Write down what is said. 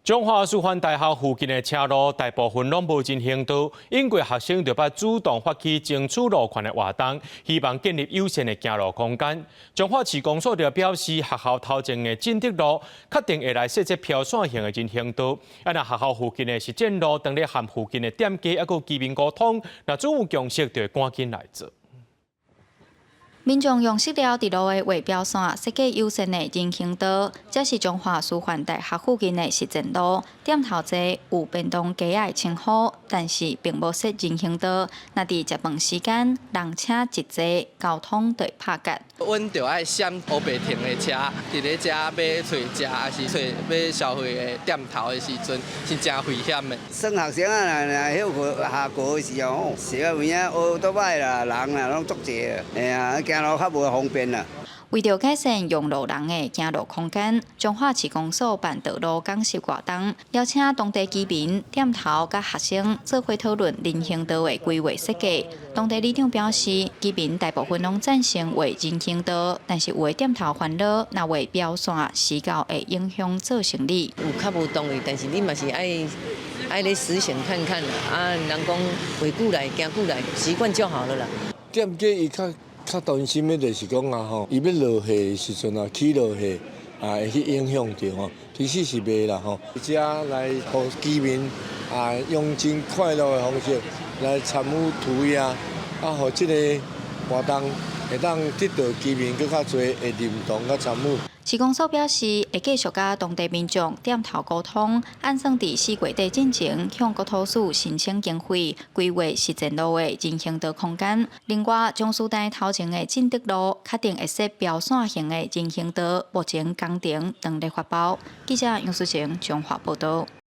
彰化師範大學附近的車路大部分攏無人行道，英國學生就捌主動發起爭取路權的活動，希望建立友善的行路空間。彰化市公所就表示，學校頭前的進德路確定會來設置標線型的人行道。啊，若學校附近的實踐路，當咧和附近的店家猶閣居民溝通，若總有共識，就會趕緊來做。民眾用塑料佇路的畫標線設計友善的人行道，這是彰化師範大學附近的實踐路。店頭前有便當街仔的稱呼，但是並無設人行道。若佇食飯時間，人車一濟，交通就會拍結。阮著愛閃烏白停的車，佇咧遮欲揣食，抑是揣欲消費的店頭的時陣，是誠危險的。算學生啊，若休課下課的時候吼，是啊有影烏多擺啦，人啦攏足濟啊，嘿啊，行路較無方便啦。為著改善用路人的行路空間，彰化市公所辦道路講習活動，邀請當地居民、店頭佮學生做伙討論人行道的規劃設計。當地里長表示，居民大部分攏贊成畫人行道，但是有的店頭煩惱，若畫標線，時到會影響做生意。有較無同意，但是你嘛是愛愛咧實行看看啦。啊，人講畫久來，行久來，習慣就好了啦。店家伊較較擔心的就是講啊吼，伊欲落貨的時陣啊，起落貨啊會去影響著吼，其實是袂啦吼。遮來予居民啊用真快樂的方式來參與塗鴉，啊，予這个活動會當得到居民閣較濟的認同佮參與。市公所表示，會繼續佮當地民眾店頭溝通，按算佇4月底進前向國土署申請經費，規劃實踐路的人行道空間。另外，彰師大頭前的進德路確定會設標線型的人行道，目前工程正咧發包。記者楊淑晴彰化報道。